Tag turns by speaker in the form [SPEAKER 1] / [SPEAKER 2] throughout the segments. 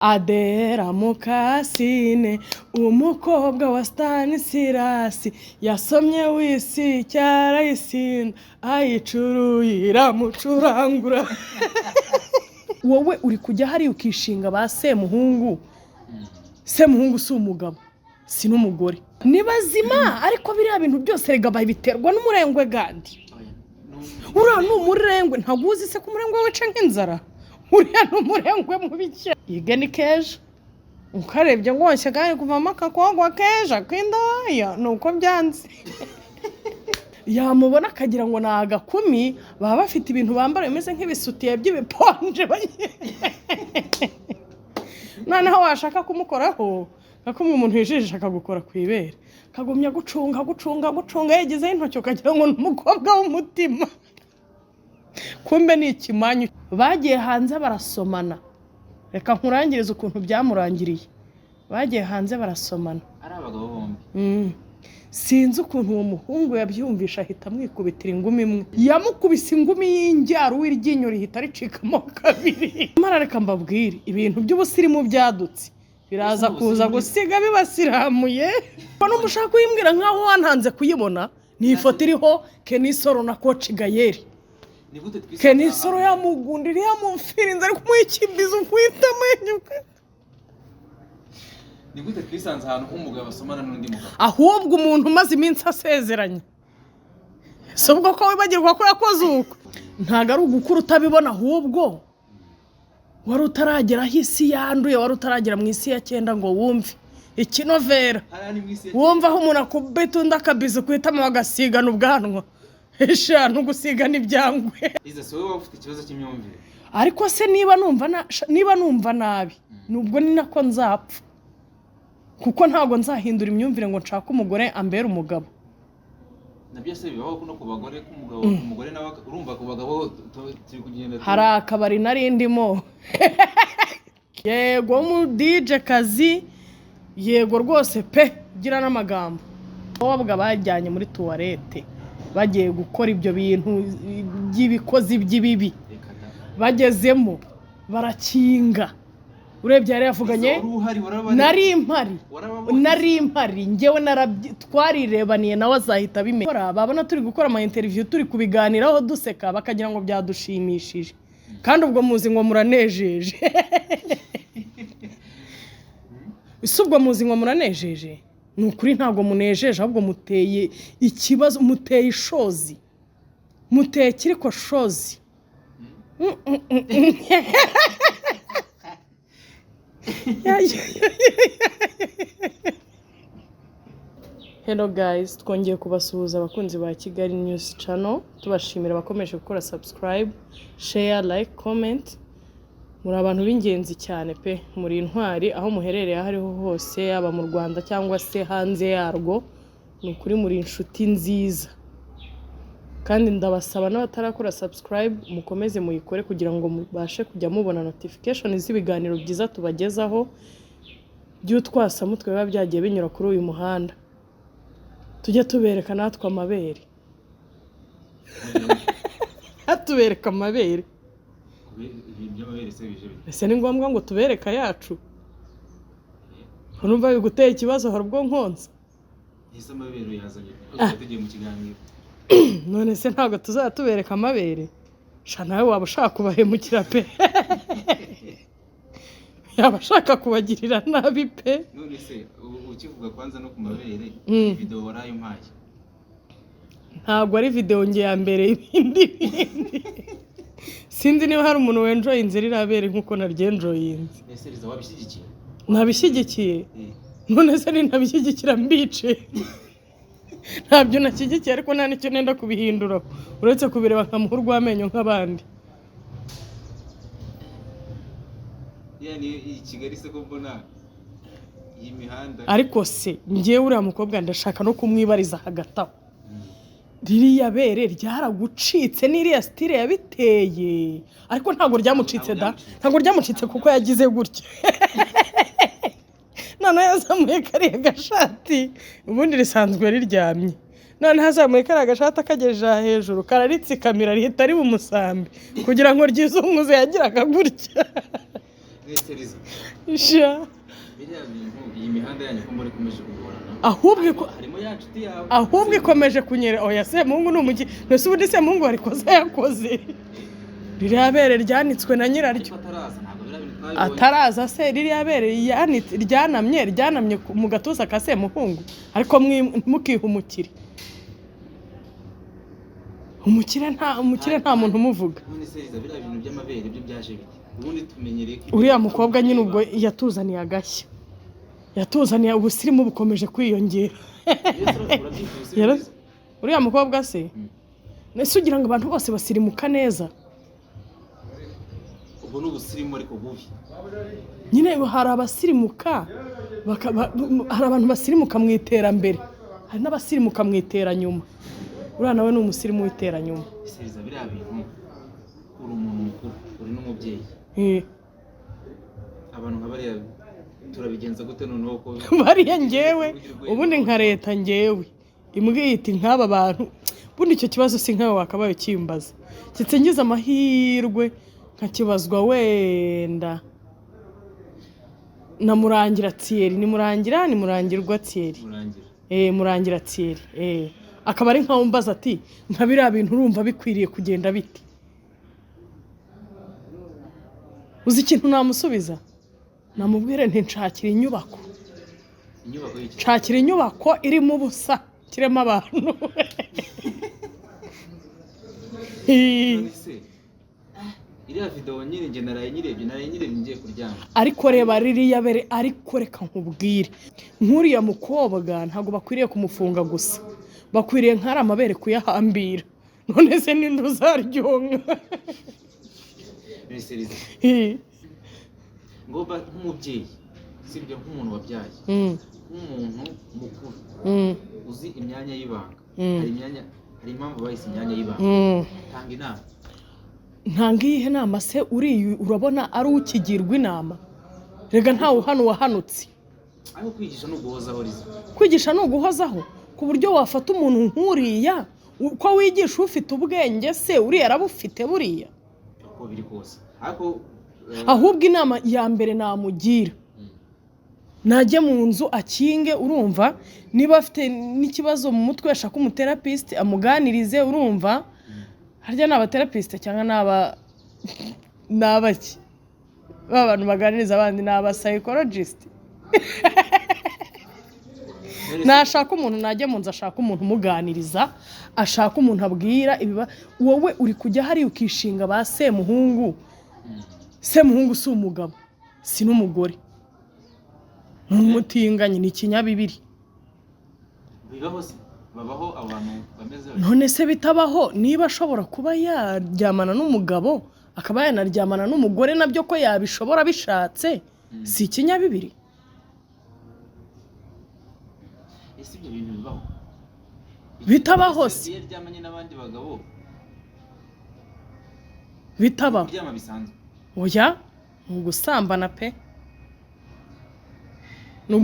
[SPEAKER 1] Adera Mukasine umukobwa wa Stanislas yasomye wisi cyarayisinda ayicuruye iramucurangura. Wowe uri kujya hariya ukishinga ba Semuhungu. Semuhungu si umugabo, si n'umugore, ni bazima. Ariko biriya bintu byose rega babiterwa n'umurengwe. Gandi uriya ni umurengwe, ntabwo uzi se ko umurengwe wica nk'inzara? Uriya ni umurengwe mubi cyane. Yige ni keja ukarebye rwose, kandi kuvamo akakogwa keja k'indaya ni uko byanze. Yamubona akagira ngo ni agakumi. Baba bafite ibintu bambara bimeze nk'ibisutiye by'ibiponje. Noneho washaka kumukoraho nka kumwe umuntu yijijisha akagukora ku ibere, akagumya gucunga, gucunga, gucunga, yegezeho intoki, ukagira ngo ni umukobwa w'umutima, kumbe ni ikimanyu. Bagiye hanze barasomana. Reka nkurangirize ukuntu byamurangiriye. Bagiye hanze barasomana.
[SPEAKER 2] Ari abagabo bombi.
[SPEAKER 1] Sinzi ukuntu uwo muhungu yabyumvisha, ahita amwikubitira ingumi imwe. Yamukubise ingumi y'injyaro, w'iryinyo rihita ricikamo kabiri. Nyamara reka mbabwire, ibintu by'ubusirimu byadutse biraza
[SPEAKER 2] Ese
[SPEAKER 1] kuza
[SPEAKER 2] ubusirimu-
[SPEAKER 1] gusiga bibasiramuye. Numva ushaka kuyimbwira nk'aho wantanze kuyibona. Ni ifoto iriho Kenny Sol na Coach Gael.
[SPEAKER 2] Ni gute twisanze
[SPEAKER 1] Kenny Sol
[SPEAKER 2] ahantu?
[SPEAKER 1] yamugundiriye, yamumfirinze, ari kumuha ikibizo kwita amenyo.
[SPEAKER 2] Ni gute twisanze ahantu h'umugabo asomana n'undi mugabo?
[SPEAKER 1] Ahubwo umuntu umaze iminsi asezeranye, si ubwo ko wibagirwa ko yakoze ubukwe? Ntabwo ari ugukura utabibona, ahubwo wari utaragera aho isi yanduye, wari utaragera mu isi ya cyenda ngo wumve ikinovera.
[SPEAKER 2] Hariya ni mu isi ya
[SPEAKER 1] Wumva aho umuntu akubita undi akabizi ku itama, bagasigana ubwanwa eshanu, gusigana ibyangwe.
[SPEAKER 2] Liza, si wowe waba ufite ikibazo cy'imyumvire?
[SPEAKER 1] Ariko se niba numva nabi, nubwo ni nako nzapfa, kuko ntabwo nzahindura imyumvire ngo nshake umugore ambere umugabo.
[SPEAKER 2] Nabyo se bibaho no ku bagore, ko umugabo, umugore nawe urumva ku bagabo turi kugenda
[SPEAKER 1] Hari akabari nari ndimo, yego, mu DJ kazi, yego rwose pe, gira n'amagambo. Abakobwa bajyanye muri toilette bagiye gukora ibyo bintu by'ibikozi by'ibibi.
[SPEAKER 2] Reka da.
[SPEAKER 1] Bagezemo barakinga. Urebye yari yavuganye.
[SPEAKER 2] Wari uhari, warababonye?
[SPEAKER 1] Nari mpari.
[SPEAKER 2] Warababonye?
[SPEAKER 1] Nari mpari njyewe, twarirebaniye nawe azahita abimenya. Babona turi gukora ama interview, turi kubiganiraho duseka, bakagira ngo byadushimishije, kandi ubwo muzi ngo muranejeje. Ese ubwo muzi ngo muranejeje? Ni ukuri ntabwo munejeje, ahubwo muteye ikibazo, muteye ishozi, muteye kiriko shozi. Ya, ya, ya. Hello guys, twongeye kubasuhuza abakunzi ba Kigali News Channel, tubashimira abakomeje gukora subscribe, share, like, comment. Muri abantu b'ingenzi cyane pe, muri intwari aho muherereye aho ariho hose, yaba mu Rwanda cyangwa se hanze yarwo. Ni ukuri muri inshuti nziza. Kandi ndabasaba n'abatarakora subscribe, mukomeze muyikore kugira ngo mubashe kujya mubona notification z'ibiganiro byiza tubagezaho by'utwasamutwe biba byagiye binyura kuri uyu muhanda. Tujye tubereka natwe amabere, tubereka amabere.
[SPEAKER 2] Ibi by'amabere se bije bite?
[SPEAKER 1] Ese ni ngombwa ngo tubereke ayacu? Urumva biguteye ikibazo? Hari ubwo nkonsa?
[SPEAKER 2] Ese amabere yazanye ko twari tugiye mu kiganiro?
[SPEAKER 1] None se ntabwo tuzajya tubereka amabere? Sha, nawe waba ushaka kubahemukira pe, yaba ashaka kubagirira nabi pe.
[SPEAKER 2] None se ubu ukivuga kwanza no ku mabere, video warayimpaye?
[SPEAKER 1] Ntabwo ari videwo nge ya mbere, ibindi bindi sinzi niba hari umuntu wenjoyinze ririya bere nk'uko naryenjoyinze.
[SPEAKER 2] Ese Liza, wabishyigikiye?
[SPEAKER 1] Nabishyigikiye. None se nintabishyigikira mbice? Ntabyo nashyigikiye, ariko nta n'icyo nenda kubihinduraho uretse kubireba nkamuha urw'amenyo nk'abandi.
[SPEAKER 2] Ya ni iyi Kigali se ko mbona iyi mihanda?
[SPEAKER 1] Ariko se njyewe uriya mukobwa ndashaka no kumwibariza hagati aho: ririya bere ryaragucitse n'iriya style yabiteye? Ariko ntabwo ryamucitse da, ntabwo ryamucitse kuko yagize gutya, noneho yazamuye kariya gashati, ubundi risanzwe riryamye, noneho azamuye kariya gashati akagejeje aha hejuru, kararitsikamira, rihita riba umusambi kugira ngo ryizunguze, yagiraga gutya.
[SPEAKER 2] Mwese Liza,
[SPEAKER 1] Sha.
[SPEAKER 2] Biriya bintu, iyi mihanda yanyu ko mbona ikomeje kugorana?
[SPEAKER 1] Ahubwo
[SPEAKER 2] Harimo ya nshuti yawe.
[SPEAKER 1] Ahubwo ikomeje kunyera. Oya, Semuhungu ni umuki? Mbese ubundi Semuhungu warikoze yakoze ririya bere ryanitswe na nyiraryo?
[SPEAKER 2] Ariko ataraza ntabwo biriya bintu twabibonye.
[SPEAKER 1] Ataraza se, ririya bere ryanamye mu gatuza ka Semuhungu? Ariko ntimukihumukire. Umukire nta muntu umuvuga.
[SPEAKER 2] None se Liza, biriya bintu by'amabere byo byaje bite? Ubundi tumenyereye ko
[SPEAKER 1] Uriya mukobwa nyine ubwo yatuzaniye agashya, yatuzaniye ubusirimu bukomeje kwiyongera.
[SPEAKER 2] Yesu, urabyifuza? Liza?
[SPEAKER 1] Uriya mukobwa se, ese ugira ngo abantu bose basirimuka neza?
[SPEAKER 2] Ubwo ni ubusirimu ariko bubi.
[SPEAKER 1] Nyine hari abasirimuka hari abantu basirimuka mu iterambere, hari n'abasirimuka mu iteranyuma. Uriya nawe ni umusirimu w'iteranyuma.
[SPEAKER 2] Ese Liza, biriya bintu, uri umuntu mukuru, uri n'umubyeyi, abantu nka bariya turabigenza gute noneho ko
[SPEAKER 1] Bariya ngewe ubundi nka leta, ngewe imbwiye iti nk'aba bantu, ubundi icyo kibazo si nkawe wakabaye ukimbaza, keretse ngize amahirwe nkakibazwa wenda na Murangira Thierry. Ni Murangira, ni Murangirwa Thierry.
[SPEAKER 2] Murangira.
[SPEAKER 1] Murangira Thierry, akaba ari nkaho mbaza ati nka biriya bintu urumva bikwiriye kugenda bite? Uzi ikintu namusubiza? Namubwire nti nshakira inyubako.
[SPEAKER 2] Inyubako y'iki?
[SPEAKER 1] Nshakira inyubako irimo ubusa, kiremo abantu.
[SPEAKER 2] None se iriya video nyine njye naraye nyirebye ngiye kuryama.
[SPEAKER 1] Ariko reba ririya bere. Ariko reka nkubwire, nk'uriya mukobwa ntabwo bakwiriye kumufunga gusa, bakwiriye nk'ari amabere kuyahambira. None se ninde uzaryonka?
[SPEAKER 2] None se Liza, ngo nk'umubyeyi, sibyo, nk'umuntu wabyaye, nk'umuntu mukuru, uzi imyanya y'ibanga, hari imyanya, hari impamvu bahise imyanya y'ibanga, tanga inama.
[SPEAKER 1] Ntanga iyihe nama se? Uriya urabona ari ukigirwa inama? Rega ntawe uhana uwahanutse.
[SPEAKER 2] Ariko kwigisha ni uguhozaho, Liza.
[SPEAKER 1] Kwigisha ni uguhozaho, ku buryo wafata umuntu nk'uriya uko wigisha ufite ubwenge se, uriya arabufite buriya?
[SPEAKER 2] Uko biri kose ariko
[SPEAKER 1] Ahubwo inama ya mbere namugira, najye mu nzu akinge, urumva? Niba afite n'ikibazo mu mutwe, ashaka umutherapist amuganirize, urumva? Harya ni abatherapist cyangwa ni abaki ba bantu baganiriza abandi? Ni aba psychologist.
[SPEAKER 2] None se-
[SPEAKER 1] Nashaka umuntu, najya mu nzu ashaka umuntu umuganiriza, ashaka umuntu abwira ibiba. Wowe uri kujya hariya ukishinga ba Semuhungu. Semuhungu si umugabo, si n'umugore, ni umutinganyi, ni ikinyabibiri.
[SPEAKER 2] Bibaho se? Babaho abantu bameze batyo?
[SPEAKER 1] None se bitabaho? Niba ashobora kuba yaryamana n'umugabo, akaba yanaryamana n'umugore, nabyo ko yabishobora bishatse, si ikinyabibiri?
[SPEAKER 2] Ese ibyo bintu bibaho?
[SPEAKER 1] Bitabaho se?
[SPEAKER 2] Iyo aryamanye n'abandi bagabo?
[SPEAKER 1] Bitabaho?
[SPEAKER 2] Kuryama bisanzwe?
[SPEAKER 1] Oya, ni ugusambana pe, ni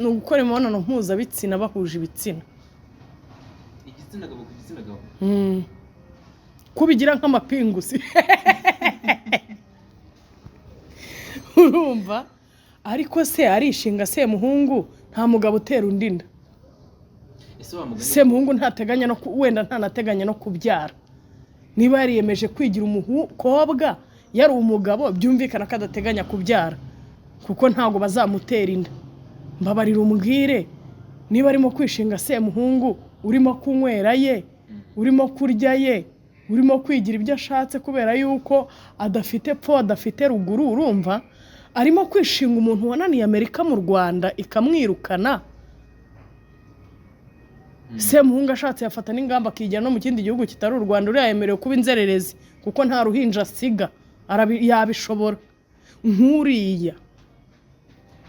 [SPEAKER 1] ugukora imibonano mpuzabitsina bahuje ibitsina.
[SPEAKER 2] Igitsina gabo ku gitsina gabo?
[SPEAKER 1] Kubigira nk'amapingusi, urumva? Ariko se arishinga Semuhungu, nta mugabo utera undi inda.
[SPEAKER 2] Ese wa mugani?
[SPEAKER 1] Semuhungu ntateganya no wenda ntanateganya no kubyara. Niba yariyemeje kwigira umukobwa yari umugabo, byumvikana ko adateganya kubyara, kuko ntabwo bazamutera inda. Mbabarira umbwire, niba arimo kwishinga Semuhungu urimo kunywera ye, urimo kurya ye, urimo kwigira ibyo ashatse, kubera yuko adafite pfo, adafite ruguru, urumva? Arimo kwishinga umuntu wananiye Amerika mu Rwanda ikamwirukana. Semuhungu ashatse yafata n'ingamba akijyana no mu kindi gihugu kitari u Rwanda. Uriya yemerewe kuba inzererezi kuko nta ruhinja asiga. Yabishobora nk'uriya.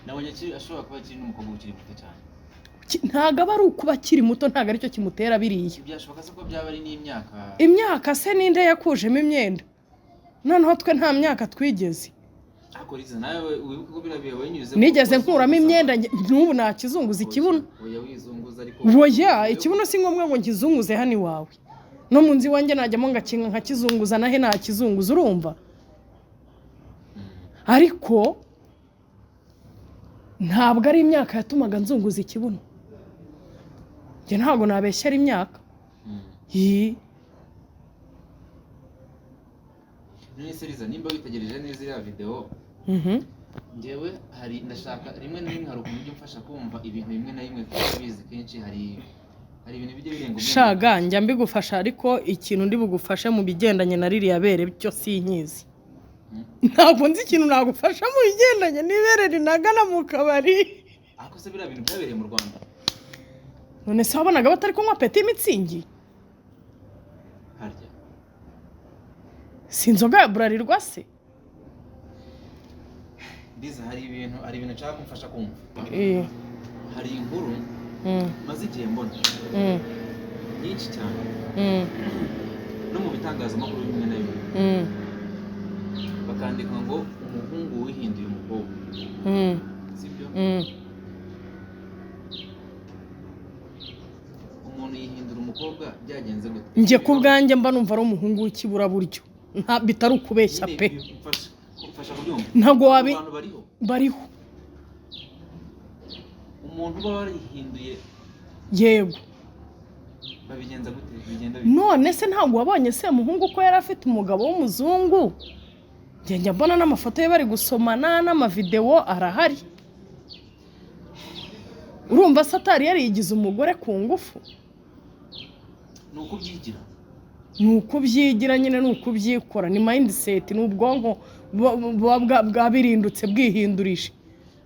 [SPEAKER 2] Nabonye ashobora kuba akiri n'umukobwa ukiri muto cyane.
[SPEAKER 1] Ntabwo aba ari ukuba akiri muto, ntabwo aricyo kimutera biriya.
[SPEAKER 2] Byashoboka se ko byaba ari n'imyaka?
[SPEAKER 1] Imyaka se ninde yakujemo imyenda? Noneho twe nta myaka twigeze.
[SPEAKER 2] Ariko Liza, nawe wibuke ko biriya bihe wanyuze.
[SPEAKER 1] Nigeze nkuramo imyenda n'ubu nakizunguza ikibuno?
[SPEAKER 2] Oya, wizunguza ariko.
[SPEAKER 1] Oya, ikibuno si ngombwa ngo nkizunguze hano iwawe. No mu nzu iwanjye najyamo ngakinga nkakizunguza, nahe nakizunguza, urumva? Ariko ntabwo ari imyaka yatumaga nzunguza ikibuno. Njye ntabwo nabeshyera imyaka. Yi.
[SPEAKER 2] None se Liza, nimba witegereje neza iriya videwo, njyewe hari ndashaka rimwe na rimwe hari ukuntu ujya umfasha kumva ibintu bimwe na bimwe, kuko urabizi kenshi hari ibintu bijya birenga ubwenge.
[SPEAKER 1] Shaga, njya mbigufasha, ariko ikintu ndi bugufashe mu bigendanye na ririya bere byo sinkizi. Ntabwo nzi ikintu nagufasha mu bigendanye n'ibere rinagana mu kabari.
[SPEAKER 2] Ariko se biriya bintu byabereye mu Rwanda?
[SPEAKER 1] None se wabonaga batari kunywa Petit Mützig?
[SPEAKER 2] Harya
[SPEAKER 1] Si inzoga ya Bralirwa se?
[SPEAKER 2] Liza, hari ibintu nshaka kumfasha kumva. Hari inkuru maze igihe mbona nyinshi cyane no mu bitangazamakuru bimwe na bimwe, bakandika ngo umuhungu wihinduye umukobwa, sibyo? Umuntu yihindura umukobwa byagenze gute?
[SPEAKER 1] Njye ku bwanjye mba numva ari umuhungu w'ikiburaburyo, nta bitari ukubeshya
[SPEAKER 2] Nyine
[SPEAKER 1] pe.
[SPEAKER 2] Mfasha kubyumva.
[SPEAKER 1] Ntabwo
[SPEAKER 2] Abo bantu bariho?
[SPEAKER 1] Bariho.
[SPEAKER 2] Umuntu uba warihinduye?
[SPEAKER 1] Yego.
[SPEAKER 2] Babigenza gute? Bigenda bite?
[SPEAKER 1] None se ntabwo wabonye se muhungu ko yari afite umugabo w'umuzungu? Njye njya mbona n'amafoto ye bari gusomana, n'amavidewo arahari. Urumva se atari yarigize umugore ku ngufu?
[SPEAKER 2] Ni ukubyigira.
[SPEAKER 1] Ni ukubyigira nyine, ni ukubyikora, ni mindset, ni ubwonko buba bwabirindutse bwihindurije.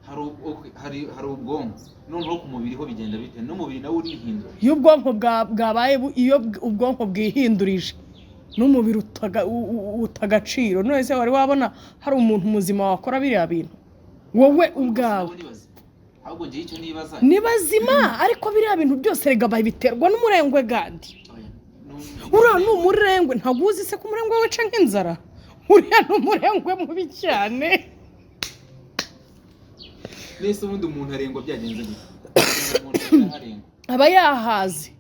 [SPEAKER 2] Hari okay, hari ubwonko, noneho ku mubiri ho bigenda bite? N'umubiri nawe urihindura?
[SPEAKER 1] Iyo ubwonko bwabaye iyo ubwonko bwihindurije n'umubiri uta agaciro. None se wari wabona hari umuntu muzima wakora biriya bintu? Wowe ubwawe.
[SPEAKER 2] Nabo nibaza. Ahubwo njyewe icyo nibaza,
[SPEAKER 1] Ni bazima, ariko biriya bintu byose rega babiterwa n'umurengwe gandi.
[SPEAKER 2] Oya,
[SPEAKER 1] Uriya ni umurengwe. Ntabwo uzi se ko umurengwe wica nk'inzara? Uriya ni umurengwe mubi cyane.
[SPEAKER 2] Nese ubundi umuntu arengwa byagenze gute? Umuntu arengwa?
[SPEAKER 1] Aba yahaze.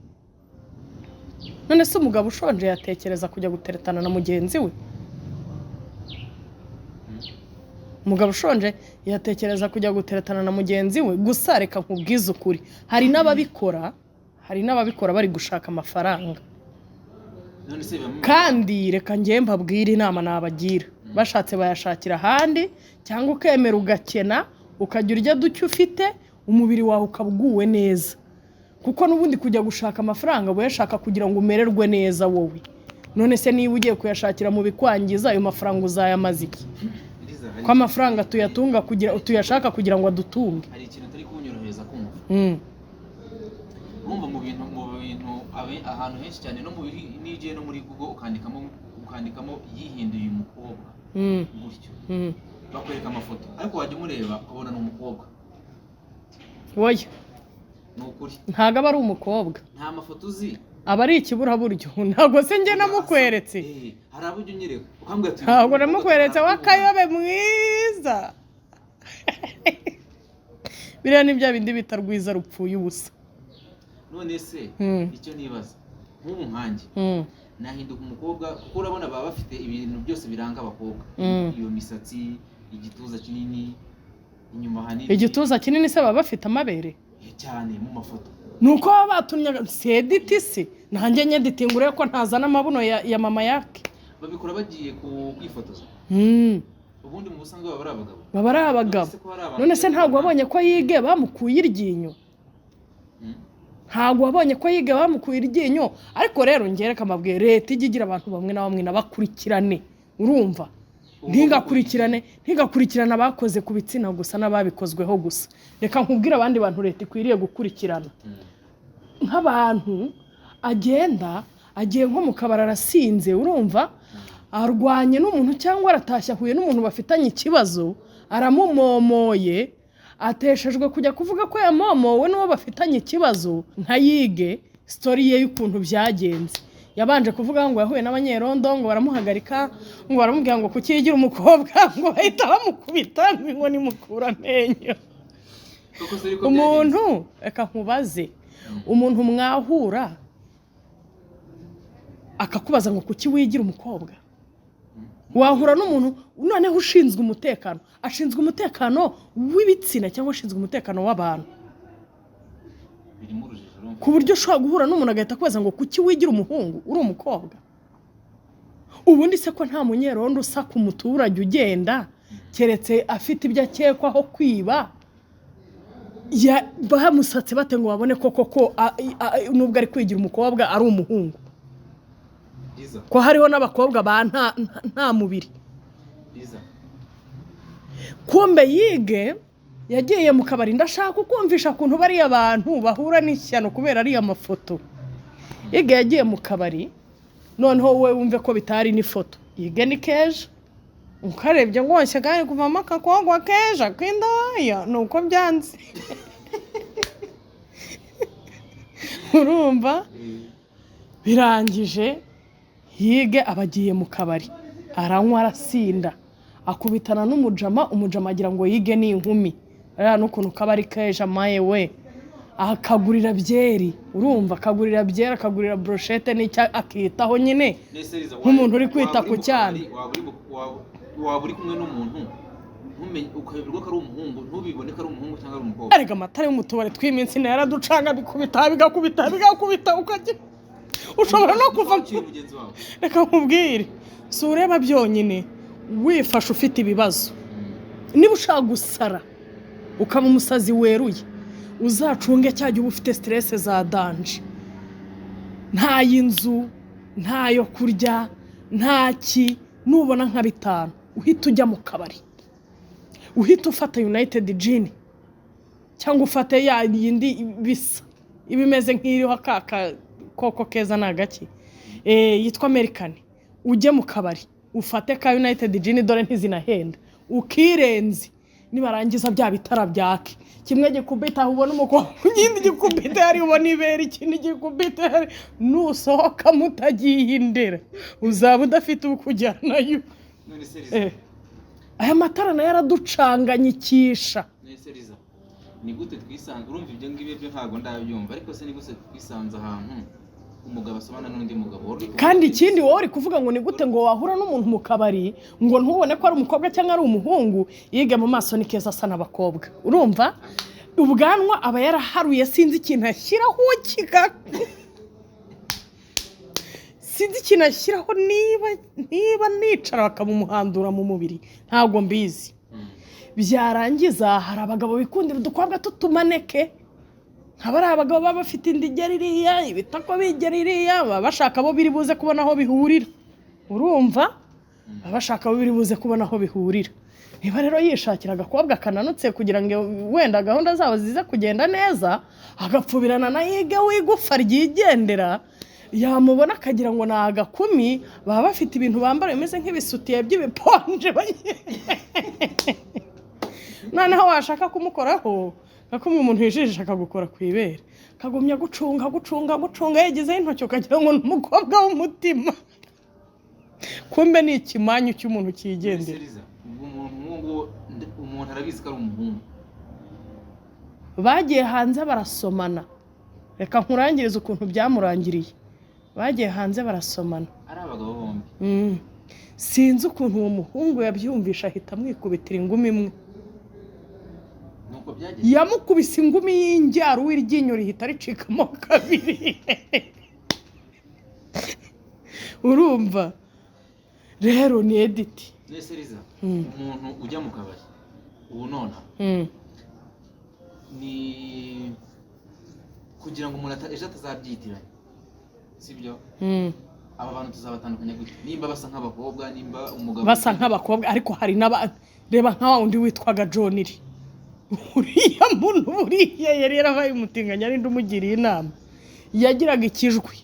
[SPEAKER 1] None se umugabo ushonje yatekereza kujya guteretana na mugenzi we? Umugabo ushonje yatekereza kujya guteretana na mugenzi we? Gusa reka nkubwize ukuri, hari n'ababikora bari gushaka amafaranga.
[SPEAKER 2] None se bibamo?
[SPEAKER 1] Kandi reka njye mbabwire inama nabagira: bashatse bayashakira ahandi, cyangwa ukemera ugakena, ukajya urya duke ufite, umubiri wawe ukaba uguwe neza, kuko n'ubundi kujya gushaka amafaranga uba uyashaka kugira ngo umererwe neza wowe. None se niba ugiye kuyashakira mu bikwangiza, ayo mafaranga uzayamaza iki?
[SPEAKER 2] Liza, hari
[SPEAKER 1] Ko amafaranga tuyatunga kugira tuyashaka kugira ngo adutunge.
[SPEAKER 2] Hari ikintu utari kunyorohereza kumva. Urumva mu bintu ahantu henshi cyane, no mu niyo ugiye no muri Google ukandikamo "yihinduye umukobwa" gutyo, bakwereka amafoto, ariko wajya umureba ukabona ni umukobwa.
[SPEAKER 1] Oya.
[SPEAKER 2] Ni ukuri.
[SPEAKER 1] Ntabwo aba ari umukobwa.
[SPEAKER 2] Nta mafoto uzi?
[SPEAKER 1] Aba ari ikiburaburyo. Ntabwo se njye namukweretse?
[SPEAKER 2] Hari abo ujya unyereka ukambwira ati:
[SPEAKER 1] Ntabwo
[SPEAKER 2] "Uyu mukobwa
[SPEAKER 1] namukweretse
[SPEAKER 2] turakubona."
[SPEAKER 1] w'akayobe mwiza? Biriya ni bya bindi bita rwiza rupfuye ubusa.
[SPEAKER 2] None se icyo nibaza, nk'ubu nkanjye nahinduka umukobwa, kuko urabona baba bafite ibintu byose biranga abakobwa, iyo misatsi, igituza kinini, inyuma hanini.
[SPEAKER 1] Igituza kinini se baba bafite amabere?
[SPEAKER 2] Cyane mu mafoto.
[SPEAKER 1] Ni uko baba batumye sediti se, nanjye nyeditinga urebe ko ntazana amabuno ya mama yake.
[SPEAKER 2] Babikora bagiye kwifotoza. Ubundi mu busanzwe baba ari abagabo.
[SPEAKER 1] Baba ari abagabo.
[SPEAKER 2] None se ko hari abantu
[SPEAKER 1] None se ntabwo
[SPEAKER 2] bajya
[SPEAKER 1] wabonye ko yige bamukuye iryinyo? Ntabwo wabonye ko yige bamukuye iryinyo? Ariko rero ngereka amabwiye, leta ijya igira abantu bamwe na bamwe nabakurikirane, urumva? Ntigakurikirane abakoze ku bitsina gusa n'ababikozweho gusa. Reka nkubwire abandi bantu leta ikwiriye gukurikirana. Nk'abantu agenda agiye nko mu kabari arasinze, urumva, arwanye n'umuntu cyangwa aratashye ahuye n'umuntu bafitanye ikibazo, aramumomoye, ateshejwe kujya kuvuga ko yamomowe n'uwo bafitanye ikibazo. Nka yige story ye y'ukuntu byagenze, yabanje kuvuga ngo yahuye n'abanyerondo, ngo baramuhagarika, ngo baramubwira ngo kuki yigira umukobwa, ngo bahita bamukubita ngo inkoni imukura amenyo.
[SPEAKER 2] Koko se ariko byagenze?
[SPEAKER 1] Umuntu, reka nkubaze, umuntu mwahura akakubaza ngo kuki wigira umukobwa? Wahura n'umuntu noneho ushinzwe umutekano, ashinzwe umutekano w'ibitsina cyangwa ashinzwe umutekano w'abantu,
[SPEAKER 2] Birimo urujijo, urumva.
[SPEAKER 1] ku buryo ushobora guhura n'umuntu agahita akubaza ngo kuki wigira umuhungu uri umukobwa? Ubundi se ko nta munyerondo usaka umuturage ugenda, keretse afite ibyo akekwaho kwiba, bamusatse bate ngo babone ko koko nubwo ari kwigira umukobwa ari umuhungu?
[SPEAKER 2] Liza.
[SPEAKER 1] Ko hariho n'abakobwa ba nta mubiri.
[SPEAKER 2] Liza.
[SPEAKER 1] Kumbe yige yagiye mu kabari. Ndashaka kukumvisha ukuntu bariya bantu bahura n'ishyano kubera ariya mafoto. Yige yagiye mu kabari, noneho wowe wumve ko bitari n'ifoto. Yige ni keja, ukarebye rwose kandi kuvamo akakogwa keja k'indaya ni uko byanze, urumva? Birangije yige aba agiye mu kabari, aranywa, arasinda, akubitana n'umujama. Umujama agira ngo yige ni inkumi, ariya n'ukuntu kaba ari keja maye we, akagurira byeri, urumva, akagurira byeri, akagurira broshete n'icyo, akitaho nyine
[SPEAKER 2] Nese Liza,
[SPEAKER 1] nk'umuntu uri kwita
[SPEAKER 2] waba uri
[SPEAKER 1] ku
[SPEAKER 2] mu
[SPEAKER 1] cyana.
[SPEAKER 2] kabari, waba uri kumwe n'umuntu, ntumenye, ukayoberwa ko ari umuhungu, ntubibone ko ari umuhungu cyangwa ari umukobwa.
[SPEAKER 1] Arega amatara yo mu tubari tw'iminsi nayo yaraducanga, bikubita bigakubita bigakubita, ukagira ushobora no kuva
[SPEAKER 2] Ukiri mugenzi wawe.
[SPEAKER 1] Reka nkubwire, si ureba byonyine, wifashe ufite ibibazo, niba ushaka gusara ukaba umusazi weruye, uzacunge cya gihe uba ufite stress za danger, nta y'inzu, nta yo kurya, nta ki, nubona nka bitanu uhita ujya mu kabari, uhita ufata United Gin cyangwa ufate ya yindi bisa iba imeze nk'iriho aka koko keza ni agaki, yitwa American, ujye mu kabari ufate ka United Gin, dore ntizinahenda, ukirenze. Nibarangiza bya bitara byake, kimwe gikubita aho ubona umukobwa, ikindi gikubita hari ubona ibere, ikindi gikubita hari, nusohoka mutagiye indera uzaba udafite ukujyanayo.
[SPEAKER 2] None se Liza,
[SPEAKER 1] Aya matara nayo araducanganyikisha.
[SPEAKER 2] None se Liza, ni gute twisanze, urumva ibyo ngibyo byo ntabwo ndabyumva, ariko se ni gute twisanze ahantu umugabo asomana n'undi mugabo? Wari uri kuvuga
[SPEAKER 1] Kandi
[SPEAKER 2] ati,
[SPEAKER 1] ikindi, wowe uri kuvuga ngo ni gute ngo wahura n'umuntu mu kabari ngo ntubone ko ari umukobwa cyangwa ari umuhungu? Yiga mu maso ni keza, asa n'abakobwa, urumva, ubwanwa aba yaraharuye, sinzi ikintu ashyiraho kika, sinzi ikintu ashyiraho, niba nicara bakamumuhandura mu mubiri, ntabwo mbizi. Byarangiza hari abagabo bikundira udukobwa tutumaneke, nkaba ari abagabo baba bafite inda igera iriya, ibitako bigera iriya, baba bashaka abo biri buze kubona aho bihurira, urumva, baba bashaka abo biri buze kubona aho bihurira. Niba rero yishakira agakobwa kananutse kugira ngo wenda gahunda zabo zize kugenda neza, agapfubirana na yige w'igufa ryigendera, yamubona akagira ngo ni agakumi. Baba bafite ibintu bambara bimeze nk'ibisutiye by'ibiponje, noneho washaka kumukoraho nka kumwe umuntu yijijisha akagukora ku ibere, akagumya gucunga gucunga gucunga, yegezeho intoki ukagira ngo ni umukobwa w'umutima, kumbe ni ikimanyu cy'umuntu
[SPEAKER 2] None se
[SPEAKER 1] cyigendera.
[SPEAKER 2] Liza, ubwo umuntu nk'uwo nguwo, umuntu arabizi ko ari umuhungu?
[SPEAKER 1] Bagiye hanze barasomana. Reka nkurangirize ukuntu byamurangiriye. Bagiye hanze barasomana.
[SPEAKER 2] Ari abagabo bombi?
[SPEAKER 1] Sinzi ukuntu uwo muhungu yabyumvisha, ahita amwikubitira ingumi imwe.
[SPEAKER 2] Nuko byagenze.
[SPEAKER 1] Yamukubise ingumi y'injyaro, w'iryinyo rihita ricikamo kabiri, urumva rero ni edit.
[SPEAKER 2] None se Liza, umuntu ujya mu kabari ubu nonaha, ni kugira ngo umuntu ejo atazabyitiranya, sibyo? Aba bantu tuzabatandukanya gute nimba basa nk'abakobwa, nimba umugabo
[SPEAKER 1] Basa nk'abakobwa, ariko hari n'aba, reba nka wa wundi witwaga John iri, uriya muntu buriya yari yarabaye umutinganya, ari umugiriye inama, yagiraga ikijwi.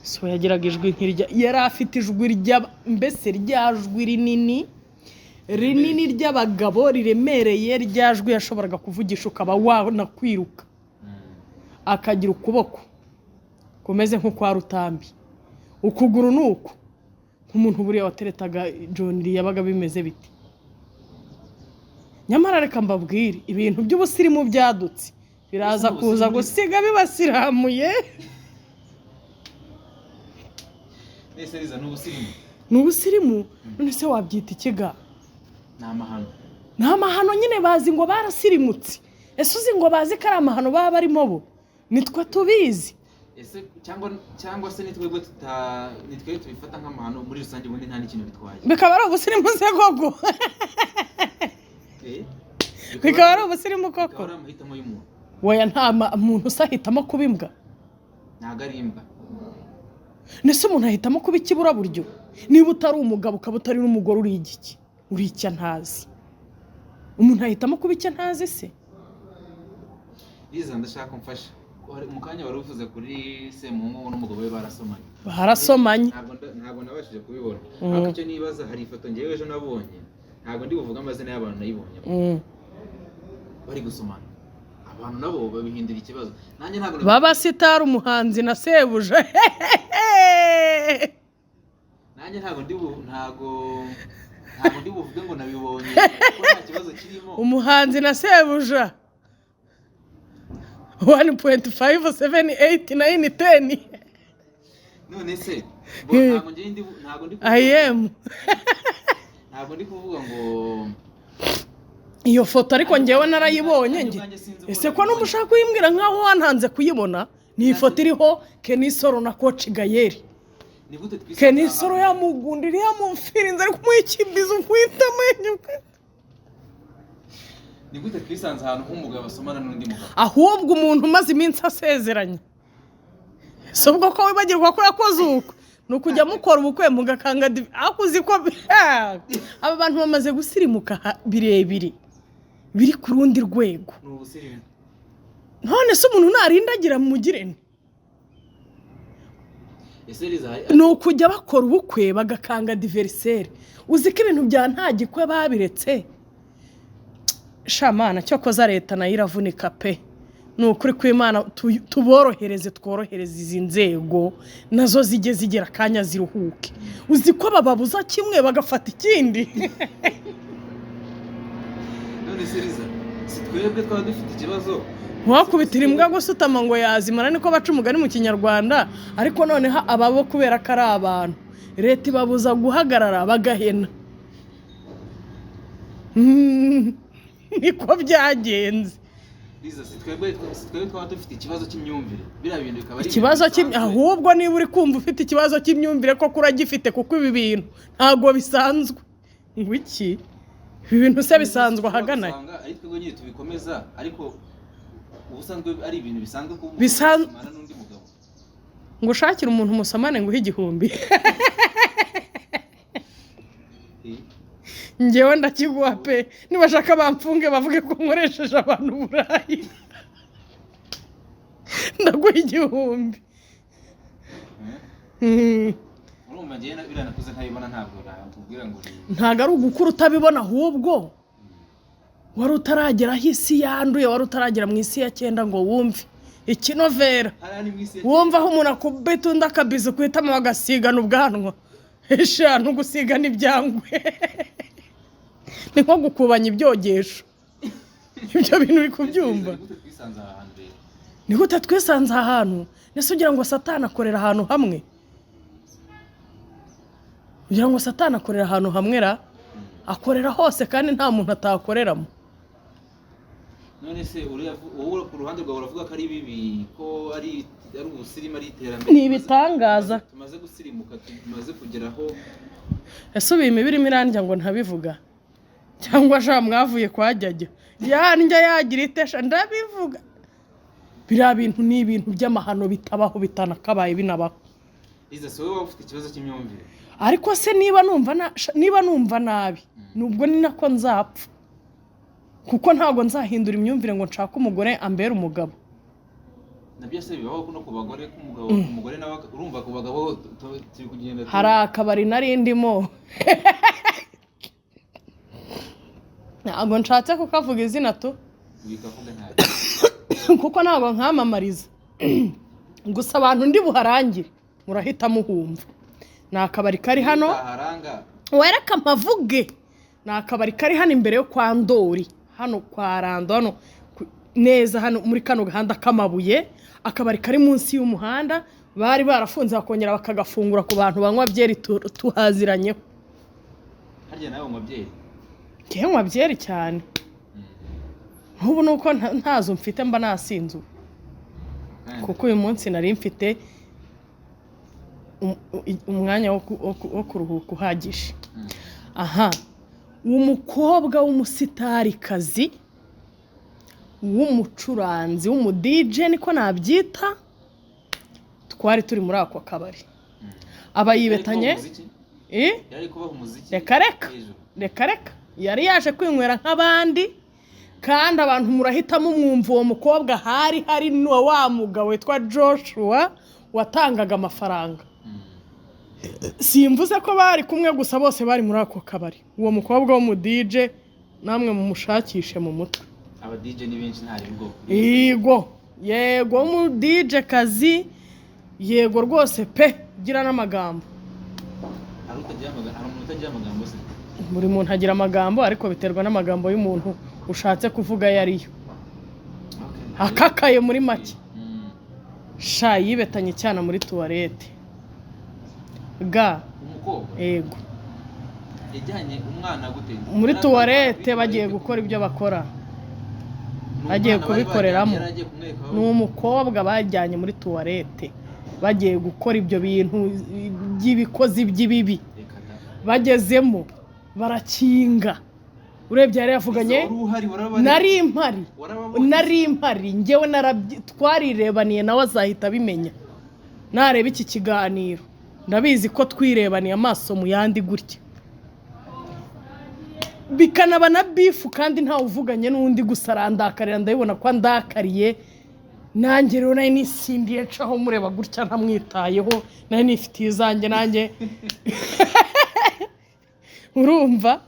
[SPEAKER 1] So yagiraga ijwi nk'irya, yari afite ijwi rya, mbese rya jwi rinini rinini ry'abagabo riremereye, rya jwi yashoboraga kuvugisha ukaba wanakwiruka. Akagira ukuboko kumeze nk'ukwa Rutambi, ukuguru ni uku, nk'umuntu buriya wateretaga John Lee yabaga bimeze biti. Nyamara reka mbabwire, ibintu by'ubusirimu byadutse biraza
[SPEAKER 2] Ese
[SPEAKER 1] kuza
[SPEAKER 2] ubusirimu
[SPEAKER 1] gusiga bibasiramuye.
[SPEAKER 2] Nese Se Liza, ni ubusirimu?
[SPEAKER 1] Ni ubusirimu. None se wabyita ikiga?
[SPEAKER 2] Ni amahano.
[SPEAKER 1] Ni amahano nyine. Bazi ngo barasirimutse. Ese uzi ngo bazi ko ari amahano baba barimo? Bo nitwe tubizi.
[SPEAKER 2] Ese cyangwa se ni twebwe tuta ni twebwe tubifata nk'amahano muri rusange, ubundi nta n'ikintu bitwaye?
[SPEAKER 1] Bikaba ari ubusirimu se koko?
[SPEAKER 2] Eh?
[SPEAKER 1] Bikaba ari ubusirimu
[SPEAKER 2] Bikaba
[SPEAKER 1] koko?
[SPEAKER 2] ari amahitamo y'umuntu.
[SPEAKER 1] Oya, nta muntu usahitamo kuba imbwa.
[SPEAKER 2] Ntabwo ari imbwa.
[SPEAKER 1] Ndetse umuntu ahitamo kuba ikiburaburyo? Niba utari umugabo, ukaba utari n'umugore, uri igiki? Uri icyo ntazi. Umuntu ahitamo kuba icyo ntazi se?
[SPEAKER 2] Liza, ndashaka umfasha. Mu kanya wari uvuze kuri Semuhungu n'umugabo we barasomanye.
[SPEAKER 1] Barasomanye.
[SPEAKER 2] Ntabwo nabashije kubibona, ariko icyo nibaza, hari ifoto ngewe ejo nabonye, ntabwo ndi buvuge amazina y'abantu nayibonye, bari gusomana, abantu nabo babihindura ikibazo. Nanjye ntabwo
[SPEAKER 1] Baba star, umuhanzi na sebuja.
[SPEAKER 2] Nanjye ntabwo ndi buvuge ngo nabibonye kuko nta kibazo kirimo.
[SPEAKER 1] Umuhanzi na sebuja, 1.5 7 8 9 10.
[SPEAKER 2] None se bo, ntabwo ngiye ndi ntabwo ndi kuvuga-
[SPEAKER 1] Ayemu.
[SPEAKER 2] Ntabwo ndi kuvuga ngo
[SPEAKER 1] Iyo foto ariko ngewe narayibonye.
[SPEAKER 2] Nanjye
[SPEAKER 1] Nge
[SPEAKER 2] ubwanjye sinzi uko
[SPEAKER 1] ese ko
[SPEAKER 2] nabibonye.
[SPEAKER 1] numva ushaka kuyimbwira nkaho wantanze kuyibona? Ni ifoto iriho Kenny Sol na Coach Gael.
[SPEAKER 2] Ni gute twisanze
[SPEAKER 1] Kenny Sol
[SPEAKER 2] ahantu-
[SPEAKER 1] yamugundiriye, yamumfirinze, ari kumuha ikibizo kwita amenyo.
[SPEAKER 2] Ni gute twisanze ahantu h'umugabo asomana n'undi mugabo?
[SPEAKER 1] Ahubwo umuntu umaze iminsi asezeranye, si ubwo ko wibagirwa ko yakoze ubukwe? Ni ukujya mukora ubukwe mugakanga ariko uzi ko aba bantu bamaze gusirimuka birebire biri ku rundi rwego.
[SPEAKER 2] Ni ubusirimu.
[SPEAKER 1] None se umuntu narindagira mugire nte?
[SPEAKER 2] Ese Liza, hari
[SPEAKER 1] Ni ukujya bakora ubukwe bagakanga anniversaire. Uzi ko ibintu bya nta gikwe babiretse? Shamana, cyokoza leta nayo iravunika pe. Ni ukuri kw'Imana, tuborohereze, tworohereze izi nzego nazo zijye zigira akanya ziruhuke. Uzi ko bababuza kimwe bagafata ikindi?
[SPEAKER 2] None se Liza, si twebwe twaba dufite ikibazo?
[SPEAKER 1] Ntiwakubitira imbwa gusutama ngo yazimara, niko baca umugani mu Kinyarwanda. Ariko noneho ababo, kubera ko ari abantu, leta ibabuza guhagarara bagahena. Niko byagenze.
[SPEAKER 2] Liza, si twebwe twaba dufite ikibazo cy'imyumvire, biriya bintu bikaba ari
[SPEAKER 1] Ikibazo
[SPEAKER 2] ibintu bisanzwe?
[SPEAKER 1] Ahubwo niba uri kumva ufite ikibazo cy'imyumvire koko, uragifite, kuko ibi bintu ntabwo bisanzwe. Ngo iki? Ibi bintu se bisanzwe ahagana he?
[SPEAKER 2] Usanga ari twebwe nyine tubikomeza, ariko ubusanzwe ari ibintu bisanzwe kuba umugabo yasomana n'undi mugabo.
[SPEAKER 1] Ngo ushakire umuntu umusomane ngo uhe 1000?
[SPEAKER 2] Eh,
[SPEAKER 1] Ngewe ndakiguha pe. Nibashaka bamfunge, bavuge ko nkoresheje abantu uburayi, ndaguha 1000.
[SPEAKER 2] Eh? Urumva ngewe biriya nakuze ntabibona, ntabwo nakubwira ngo
[SPEAKER 1] Ntabwo ari ugukura utabibona, ahubwo wari utaragera aho isi yanduye, wari utaragera mu isi ya cyenda ngo wumve ikinovera.
[SPEAKER 2] Hariya ni mu isi ya
[SPEAKER 1] Wumva aho umuntu akubita undi akabizi ku itama, bagasigana ubwanwa eshanu, gusigana ibyangwe ni nko gukubanya ibyogesho. Ibyo bintu uri kubyumva?
[SPEAKER 2] Ni gute twisanze aha hantu rero?
[SPEAKER 1] Ni gute twisanze aha hantu? Ndetse ugira ngo Satani akorera ahantu hamwe? Ugira ngo Satani akorera ahantu hamwe ra? Akorera hose, kandi nta muntu atakoreramo.
[SPEAKER 2] None se wowe ku ruhande rwawe uravuga ko ari bibi, ko ari ubusirimu, ari iterambere?
[SPEAKER 1] Ni ibitangaza.
[SPEAKER 2] Tumaze gusirimuka, tumaze kugeraho.
[SPEAKER 1] Ese ubu iyi mibiri irimo irandya ngo ntabivuga? Cyangwa sha mwavuye kwa jyajya yandya yagira itesha? Ndabivuga, biriya bintu ni ibintu by'amahano bitabaho, bitanakabaye binabaho.
[SPEAKER 2] Liza, si wowe waba ufite ikibazo cy'imyumvire?
[SPEAKER 1] Ariko se niba numva nabi, nubwo ni nako nzapfa, kuko ntabwo nzahindura imyumvire ngo nshake umugore ambere umugabo.
[SPEAKER 2] Nabyo se bibaho no ku bagore, ko umugabo, umugore nawe, urumva ku bagabo turi kugenda
[SPEAKER 1] Hari akabari nari ndimo, ntabwo nshatse kukavuga izina tu.
[SPEAKER 2] Bikavuga ntabyo.
[SPEAKER 1] Kuko ntabwo nkamamariza. Gusa abantu ndi buharangire murahita muhumva. Ni akabari kari hano.
[SPEAKER 2] Utaharanga.
[SPEAKER 1] Wereka mpavuge. Ni akabari kari hano imbere yo kwa Ndori, hano kwa Rando, hano neza hano muri kano gahanda k'amabuye, akabari kari munsi y'umuhanda. Bari barafunze, bakongera bakagafungura ku bantu banywa byeri tuhaziranyeho.
[SPEAKER 2] Harya nawe unywa byeri?
[SPEAKER 1] Njyewe nywa byeri cyane. Nk'ubu ni uko ntazo mfite, mba nasinze ubu. Kuko uyu munsi nari mfite umwanya wo kuruhuka uhagije. Aha, umukobwa w'umustarikazi, w'umucuranzi, w'umu DJ niko nabyita, twari turi muri ako kabari, aba yibetanye.
[SPEAKER 2] Yari kubaha umuziki?
[SPEAKER 1] Eh?
[SPEAKER 2] Yari kubaha umuziki?
[SPEAKER 1] Reka reka.
[SPEAKER 2] Hejuru.
[SPEAKER 1] Reka reka, yari yaje kwinywera nk'abandi. Kandi abantu murahitamo mwumva uwo mukobwa, hari hari n'uwa wa mugabo witwa Joshua watangaga amafaranga. Simvuze ko bari kumwe gusa, bose bari muri ako kabari. Uwo mukobwa w'umu DJ namwe mumushakishe mu mutwe.
[SPEAKER 2] Aba DJ ni benshi, ntari ubwoko.
[SPEAKER 1] Yego yego, w'umu DJ kazi, yego rwose pe, gira n'amagambo.
[SPEAKER 2] Hari utagira amagambo? Hari umuntu utagira amagambo se?
[SPEAKER 1] Buri muntu agira amagambo, ariko biterwa n'amagambo y'umuntu ushatse kuvuga ayo ariyo. Akakaye muri make. Sha, yibetanye cyane muri toilette ga.
[SPEAKER 2] Umukobwa?
[SPEAKER 1] Ego.
[SPEAKER 2] Yajyanye umwana gute?
[SPEAKER 1] Muri
[SPEAKER 2] Yari
[SPEAKER 1] toilette
[SPEAKER 2] muri
[SPEAKER 1] bagiye
[SPEAKER 2] toilette.
[SPEAKER 1] gukora ibyo bakora.
[SPEAKER 2] Ni
[SPEAKER 1] Bagiye
[SPEAKER 2] umwana bari
[SPEAKER 1] kubikoreramo.
[SPEAKER 2] bajyanye, yari agiye kumwereka aho-
[SPEAKER 1] Ni umukobwa bajyanye muri toilette bagiye gukora ibyo bintu by'ibikozi by'ibibi.
[SPEAKER 2] Reka da.
[SPEAKER 1] Bagezemo barakinga. Urebye yari yavuganye.
[SPEAKER 2] Wari uhari? Warababonye?
[SPEAKER 1] Nari mpari.
[SPEAKER 2] Warababonye?
[SPEAKER 1] Nari mpari njyewe, twarirebaniye nawe, azahita abimenya nareba iki kiganiro. Ndabizi ko twirebaniye amaso mu yandi gutya, bikanaba na beef, kandi ntawe uvuganye n'undi. Gusa arandakarira, ndabibona ko andakariye. Nanjye rero nari nisindiye, ncaho mureba gutya ntamwitayeho, nari nifitiye izanjye nanjye, urumva.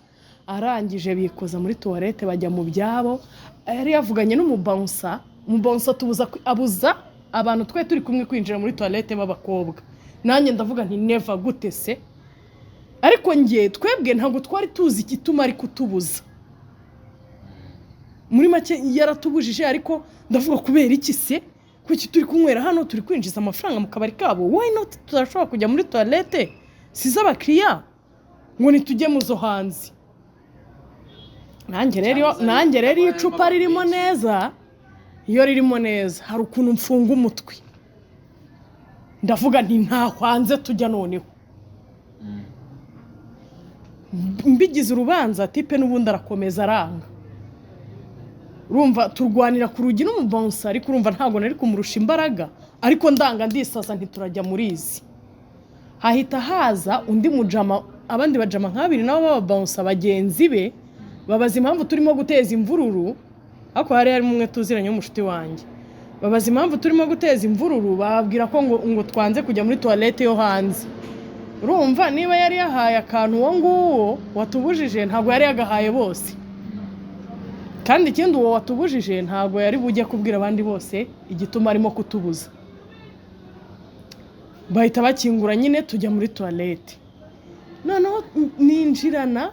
[SPEAKER 1] Arangije bikoza muri toilette, bajya mu byabo. Yari yavuganye n'umu bouncer. Umu bouncer tubuza abuza abantu twe turi kumwe kwinjira muri toilette b'abakobwa. Nanjye ndavuga nti: "Never, gute se?" Ariko njye, twebwe ntabwo twari tuzi igituma ari kutubuza. Muri make yaratubujije, ariko ndavuga: "Kubera iki se? Kuki turi kunywera hano, turi kwinjiza amafaranga mu kabari kabo, why not tudashobora kujya muri toilette si iz'abakiriya ngo nitujye mu zo hanze?" Nanjye rero iyo icupa ririmo neza, iyo ririmo neza, hari ukuntu mfunga umutwe. Ndavuga nti: "Ntaho hanze tujya noneho." Mbigize urubanza, type n'ubundi arakomeza aranga. Urumva turwanira ku rugi n'umu bouncer, ariko urumva ntabwo nari kumurusha imbaraga. Ariko ndanga, ndisaza, ntiturajya muri izi. Hahita haza undi mujama, abandi bajama nk'abiri nabo b'aba bouncer bagenzi be, babaza impamvu turimo guteza imvururu. Ariko hari harimo umwe tuziranye w'umushuti wanjye. Babaza impamvu turimo guteza imvururu, bababwira ko ngo twanze kujya muri toilette yo hanze. Urumva niba yari yahaye akantu uwo nguwo watubujije, ntabwo yari yagahaye bose. Kandi ikindi, uwo watubujije ntabwo yari bujye kubwira abandi bose igituma arimo kutubuza. Bahita bakingura nyine, tujya muri toilette. Noneho ninjirana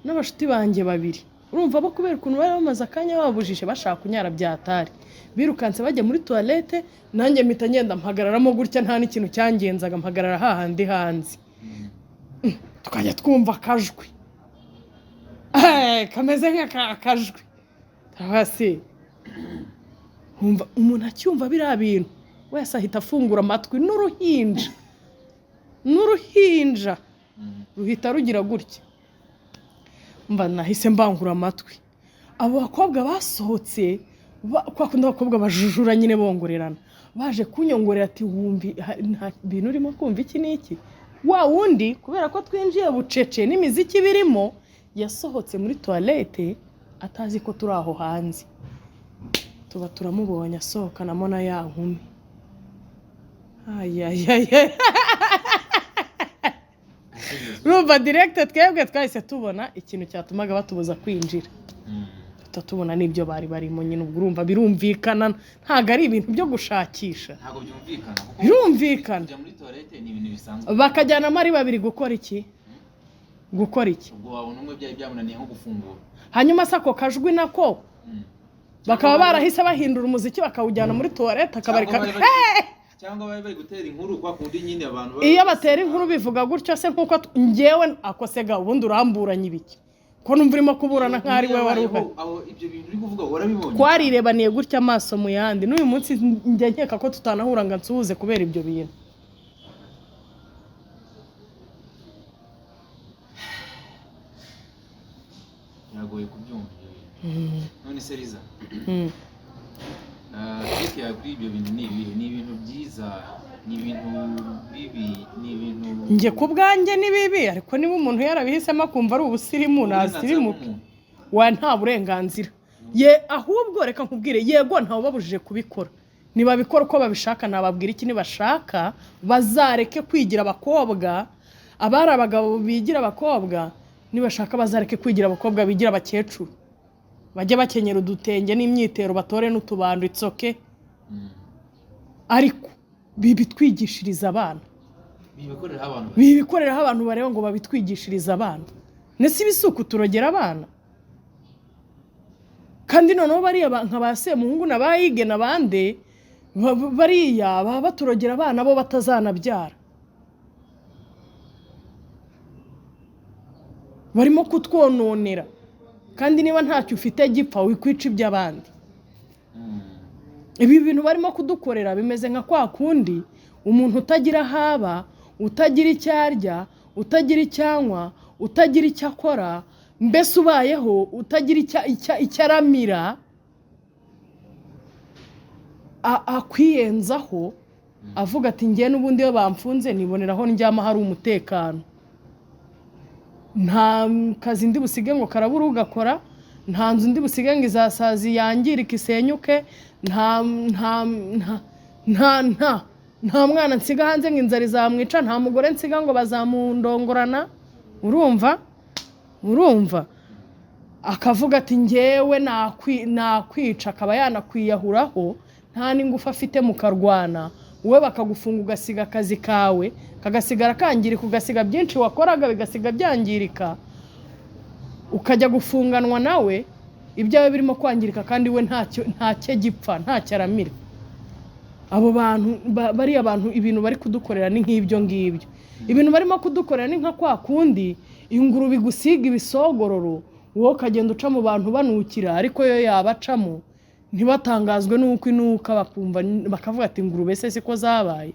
[SPEAKER 1] n'abashuti banjye babiri. Urumva bo, kubera ukuntu bari bamaze akanya babujije, bashaka kunyara byatari, birukanse bajya muri toilette. Nanjye mpita ngenda mpagararamo gutya, nta n'ikintu cyangenzaga, mpagarara hahandi hanze. Tukajya twumva akajwi kameze nk'akajwi. Turavuga se, nkumva umuntu acyumva biriya bintu wese ahita afungura amatwi. N'uruhinja, n'uruhinja ruhita rugira gutya. Mba nahise mbangura amatwi. Abo bakobwa basohotse kwa kundi abakobwa bajujura nyine, bongorerana, baje kunyongorera ati: "Wumvi nta bintu urimo kumva iki n'iki?" Wa wundi, kubera ko twinjiye bucece n'imiziki birimo, yasohotse muri toilette atazi ko turi aho hanze. Tuba turamubonye asohokanamo na ya nkumi. Ayayaya, urumva direct twebwe twahise tubona ikintu cyatumaga batubuza kwinjira, tuhita tubona n'ibyo bari barimo nyine. Ubwo urumva birumvikana, ntabwo ari ibintu byo gushakisha.
[SPEAKER 2] Ntabwo byumvikana kuko
[SPEAKER 1] Birumvikana.
[SPEAKER 2] kujya muri toilette ni ibintu bisanzwe.
[SPEAKER 1] Bakajyanamo ari babiri gukora iki? Gukora iki?
[SPEAKER 2] Ubwo wabona umwe byari byamunaniye nko gufungura.
[SPEAKER 1] Hanyuma se ako kajwi nako, bakaba barahise bahindura umuziki bakawujyana muri toilette, akabari
[SPEAKER 2] Cyangwa bari Cyangwa bari bari gutera inkuru kwa kundi nyine abantu
[SPEAKER 1] Iyo batera inkuru bivuga gutyo se? Nkuko njyewe akosega, ubundi uramburanye ibiki ko numva urimo kuburana nk'aho ari we wari uhari?
[SPEAKER 2] Aho ibyo bintu uri kuvuga warabibonye?
[SPEAKER 1] Twarirebaniye gutya amaso mu yandi. N'uyu munsi njya nkeka ko tutanahura ngo nsuhuze kubera ibyo bintu.
[SPEAKER 2] Biragoye kubyumva ibyo bintu. None se Liza, take yawe kuri ibyo bintu ni ibihe? Ni ibintu byiza, ni ibintu bibi, ni ibintu
[SPEAKER 1] Njye ku bwanjye ni bibi, ariko niba umuntu yarabihisemo akumva ari ubusirimu,
[SPEAKER 2] Uburenganzira
[SPEAKER 1] nasirimuke.
[SPEAKER 2] bw'umuntu.
[SPEAKER 1] Wa, nta burenganzira ye. Ahubwo reka nkubwire, yego ntawubabujije kubikora, nibabikora uko babishaka. Nababwira iki? Nibashaka bazareke kwigira abakobwa, abari abagabo bigira abakobwa, nibashaka bazareke kwigira abakobwa, bigira abakecuru, bajye bakenyera udutenge n'imyitero, batore n'utubando, it's okay. Ariko bibitwigishiriza abana.
[SPEAKER 2] Bibikoreraho abantu.
[SPEAKER 1] Bibikoreraho abantu bareba ngo babitwigishirize abana. Nese ibi si ukuturogera abana? Kandi noneho bariya nka ba Semuhungu na ba Yige na bande, bariya baba baturogera abana bo batazanabyara. Barimo kutwononera. Kandi niba ntacyo ufite gipfa, wikwica iby'abandi. Ibi bintu barimo kudukorera bimeze nka kwa kundi umuntu utagira aho aba, utagira icyo arya, utagira icyo anywa, utagira icyo akora, mbese ubayeho utagira icyo aramira, akwiyenzaho avuga ati njye n'ubundi iyo bamfunze niboneraho ndyama hari umutekano, nta kazi ndi busige ngo karabura ugakora, nta nzu ndi busige ngo izasazi yangirike isenyuke, nta nta nta nta nta nta mwana nsiga hanze ngo inzara izamwica, nta mugore nsiga ngo bazamundongorana. Urumva akavuga ati njyewe nakwica, akaba yanakwiyahuraho nta n'ingufu afite, mukarwana, wowe bakagufunga ugasiga akazi kawe kagasigara kangirika, ugasiga byinshi wakoraga bigasiga byangirika, ukajya gufunganwa nawe ibyawe birimo kwangirika, kandi we ntacyo gipfa, ntacyo aramira. Abo bantu bariya bantu ibintu bari kudukorera ni nk'ibyo ngibyo. Ibintu barimo kudukorera ni nka kwa kundi ingurube igusiga ibisogororo, wowe ukagenda uca mu bantu banukira, ariko yo yabacamo ntibatangazwe n'uko inuka, bakumva bakavuga ati ingurube se siko zabaye.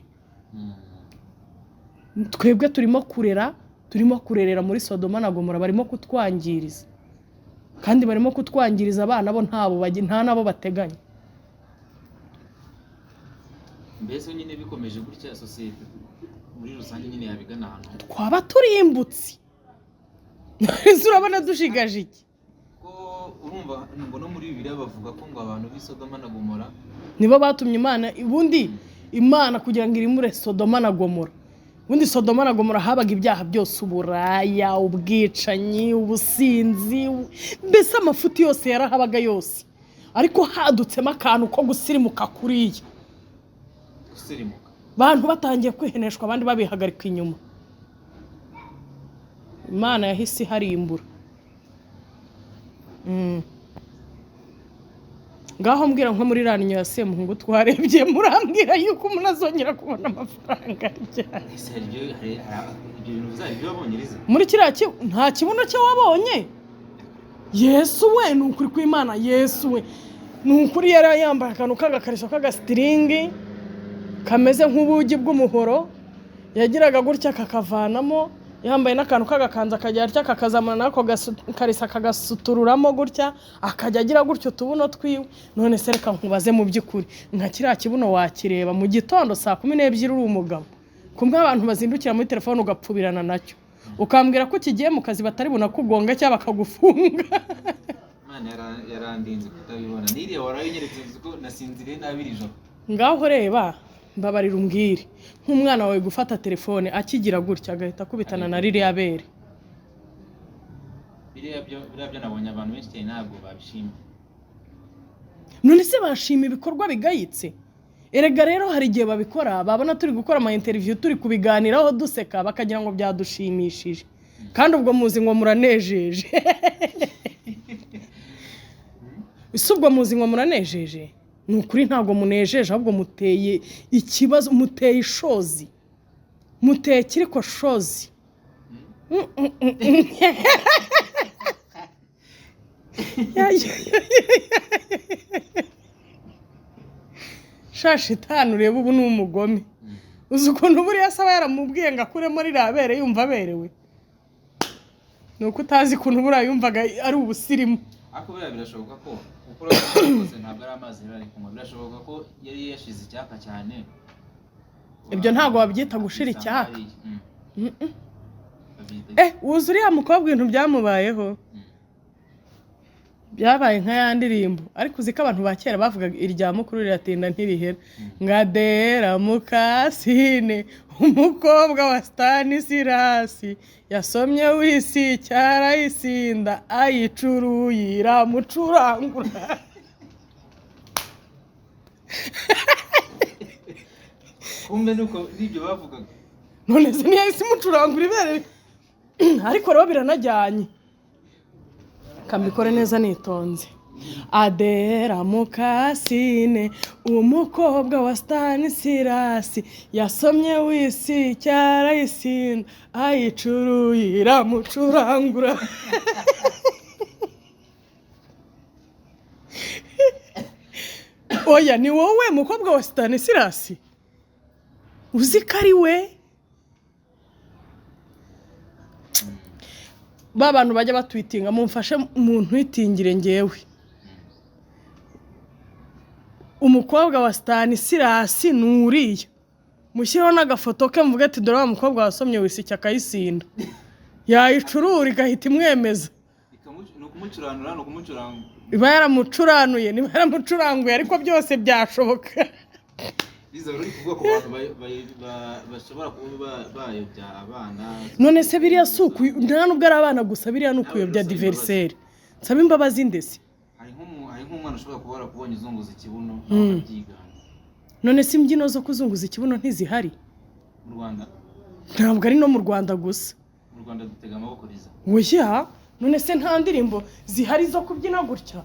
[SPEAKER 1] Twebwe turimo kurera, turimo kurerera muri Sodoma na Gomora, barimo kutwangiriza, kandi barimo kutwangiriza abana bo ntabo nta nabo bateganya.
[SPEAKER 2] Mbese nyine bikomeje gutya sosiyete muri rusange nyine yabigana ahantu
[SPEAKER 1] twaba turimbutse. Ese urabona dushigaje iki?
[SPEAKER 2] Ko urumva ngo no muri Bibiliya bavuga ko ngo abantu b'i Sodoma na Gomora
[SPEAKER 1] nibo batumye Imana, ubundi Imana kugira ngo irimure Sodoma na Gomora. Ubundi Sodoma na Gomora habaga ibyaha byose, uburaya, ubwicanyi, ubusinzi, mbese amafuti yose yarahabaga yose, ariko hadutsemo akantu ko gusirimuka kuriya.
[SPEAKER 2] Gusirimuka.
[SPEAKER 1] Abantu batangiye kwiheneshwa, abandi babihagarika inyuma. Imana yahise iharimbura. Ngaho mbwira, nko muri raniyo ya Semuhungu twarebye, murambwira yuko umuntu azongera kubona amafaranga ryari?
[SPEAKER 2] Ese hari ibyo bintu bizaba ibyo wabonye, Liza?
[SPEAKER 1] Muri kiriya nta kibuno cye wabonye? Yesu we, ni ukuri kw'Imana, Yesu we, ni ukuri. Yari yambaye akantu k'agakariso k'agasitiringi kameze nk'ubugi bw'umuhoro, yagiraga gutya kakavanamo, yambaye n'akantu k'agakanzu akajya atya kakazamura n'ako kariso akagasutururamo gutya, akajya agira gutya utubuno twiwe. None se reka nkubaze, mu by'ukuri nka kiriya kibuno wakireba mu gitondo saa 12 uri umugabo, kumwe abantu bazindukira muri telefone, ugapfubirana nacyo, ukambwira ko ukigiye mu kazi batari bunakugonga cyangwa bakagufunga?
[SPEAKER 2] Imana yarandinze kutabibona. N'iriya warayinyeretse, uzi ko nasinziriye nabi iri joro.
[SPEAKER 1] Ngaho reba, mbabarira umbwire, nk'umwana wawe gufata telefone akigira gutya agahita akubitana na ririya bere.
[SPEAKER 2] Biriya byo nabonye abantu benshi cyane ntabwo babishima.
[SPEAKER 1] None se bashima ibikorwa bigayitse? Erega rero hari igihe babikora, babona turi gukora ama interview, turi kubiganiraho duseka, bakagira ngo byadushimishije, kandi ubwo muzi ngo muranejeje. Ese ubwo muzi ngo muranejeje? Ni ukuri ntabwo munejeje, ahubwo muteye ikibazo, muteye ishozi, muteye kiriko shozi. Sha shitani urebe ubu ni umugome. Uzi ukuntu buriya asaba yaramubwiye ngo akuremo ririya bere yumva aberewe? Ni uko utazi ukuntu buriya yumvaga ari ubusirimu.
[SPEAKER 2] Ariko buriya birashoboka ko gukora rwose ntabwo ari amazi yari ari kunywa, birashoboka ko yari yashize icyaka cyane.
[SPEAKER 1] Ibyo ntabwo babyita gushira icyaka.
[SPEAKER 2] Mm.
[SPEAKER 1] Mm-mm.
[SPEAKER 2] Babyita
[SPEAKER 1] Wuzi uriya mukobwa ibintu byamubayeho byabaye nka ya ndirimbo, ariko uzi ko abantu ba kera bavugaga irya mukuru riratinda ntirihera, ngadera mukasine umukobwa wa Stanisirasi yasomye wisi cyarayisinda ayicuruye iramucurangura.
[SPEAKER 2] Kumbe nuko n'ibyo bavugaga.
[SPEAKER 1] None se ntiyahise imucurangura ibere? Ariko rero biranajyanye, kambikore neza nitonze. Adera mukasine umukobwa wa Stanisirasi yasomye wisi cyarayisinda ayicuruye iramucurangura. Oya, ni wowe mukobwa wa Stanisirasi uzi ko ari we? Ba bantu bajya batwitinga, mumfashe muntwitingire ngewe. Umukobwa wa Stanisirasi ni uriya, mushyireho n'agafoto ke mvuge ati dore wa mukobwa wasomye wisiki akayisinda, yayicurura igahita imwemeza.
[SPEAKER 2] Ni ukumucuranura, ni ukumucuranga.
[SPEAKER 1] Iba yaramucuranuye, niba yaramucuranguye, ariko byose byashoboka.
[SPEAKER 2] Liza, uri kuvuga ku bantu bashobora kuba bayobya abana.
[SPEAKER 1] None se biriya si uku? Nta nubwo ari abana gusa, biriya ni ukuyobya
[SPEAKER 2] Nawe usaba
[SPEAKER 1] adversaire. Nsaba imbabazi ndetse
[SPEAKER 2] Hari nk'umwana ushobora kuba warakubonye uzunguza ikibuno nawe akabyigana.
[SPEAKER 1] None se imbyino zo kuzunguza ikibuno ntizihari?
[SPEAKER 2] Mu Rwanda?
[SPEAKER 1] Ntabwo ari no mu Rwanda gusa.
[SPEAKER 2] Mu Rwanda dutega amaboko, Liza.
[SPEAKER 1] Oya, none se nta ndirimbo zihari zo kubyina gutya?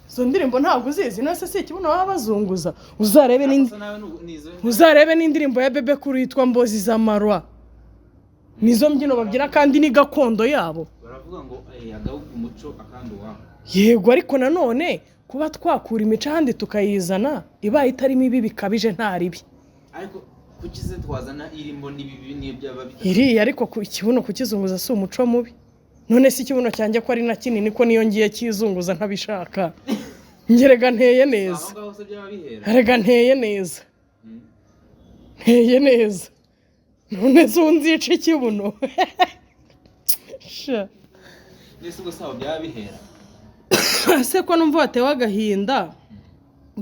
[SPEAKER 1] Izo ndirimbo ntabwo uzizi? None se si ikibuno baba bazunguza? Uzarebe n'indi,
[SPEAKER 2] Asa nawe ni izo.
[SPEAKER 1] Uzarebe n'indirimbo ya Bebe Cool yitwa Mbozi z'Amarwa, nizo mbyino babyina kandi ni gakondo yabo.
[SPEAKER 2] Baravuga ngo agahugu umuco akandi uwabo.
[SPEAKER 1] Yego, ariko nanone kuba twakura imico ahandi tukayizana, ibaye itarimo ibi bikabije, nta ribi.
[SPEAKER 2] Ariko kuki se twazana irimo n'ibibi n'iyo byaba bitari?
[SPEAKER 1] Iriya ariko ku ikibuno kukizunguza si umuco mubi. None se ikibuno cyanjye ko ari na kinini, ko niyo ngiye kizunguza ntabishaka, ngerega nteye neza.
[SPEAKER 2] Aho ngaho se byaba bihera?
[SPEAKER 1] Erega nteye neza. Nteye neza. None se ubu nzica ikibuno? Sha.
[SPEAKER 2] Nese ubwo sawa byaba bihera?
[SPEAKER 1] Se ko numva watewe agahinda